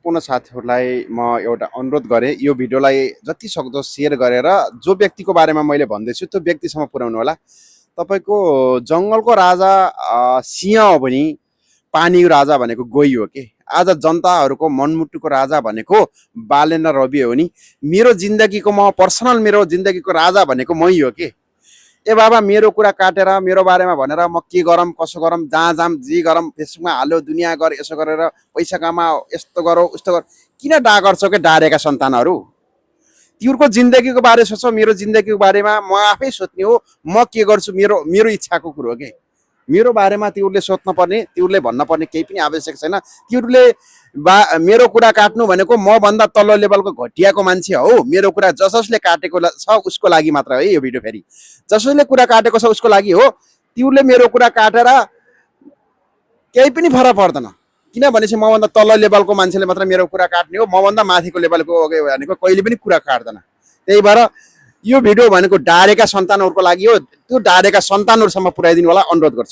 सम्पूर्ण साथीहरूलाई म एउटा अनुरोध गरेँ, यो भिडियोलाई जति सक्दो सेयर गरेर जो व्यक्तिको बारेमा मैले भन्दैछु त्यो व्यक्तिसम्म पुर्याउनु होला। तपाईँको जङ्गलको राजा सिंह हो भने पानीको राजा भनेको गोही हो कि। आज जनताहरूको मनमुटुको राजा भनेको बालेन्द्र रवि हो नि मेरो जिन्दगीको म पर्सनल मेरो जिन्दगीको राजा भनेको मै हो कि। ए बाबा मेरो कुरा काटेर मेरो बारेमा भनेर म के गरौँ कसो गरौँ जहाँ जाम जे गरौँ फेसबुकमा हाल्यो दुनियाँ गर यसो गरेर पैसा कमाओ यस्तो गरौ उस्तो गर किन डा गर्छौ के डारेका सन्तानहरू। तिम्रो जिन्दगीको बारे सोचौ मेरो जिन्दगीको बारेमा म आफै सोध्ने हो म के गर्छु मेरो मेरो इच्छाको कुरो हो कि। मेरो बारेमा तिमीहरूले सोध्न पर्ने तिमीहरूले भन्न पर्ने केही पनि आवश्यक छैन। तिमीहरूले मेरो कुरा काट्नु भनेको म भन्दा तल्लो लेभलको घटियाको मान्छे हो। मेरो कुरा जसले काटेको छ उसको लागि मात्र है यो भिडियो। फेरि जसले कुरा काटेको छ उसको लागि हो। तिमीहरूले मेरो कुरा काटेर केही पनि फरक पर्दैन किनभने चाहिँ मभन्दा तल्लो लेभलको मान्छेले मात्र मेरो कुरा काट्ने हो। मभन्दा माथिको लेभलको भनेको कहिले पनि कुरा काट्दैन। त्यही भएर यो भिडियो भनेको डारेका सन्तानहरूको लागि हो। त्यो डारेका सन्तानहरूसम्म पुर्याइदिनु होला अनुरोध गर्छु।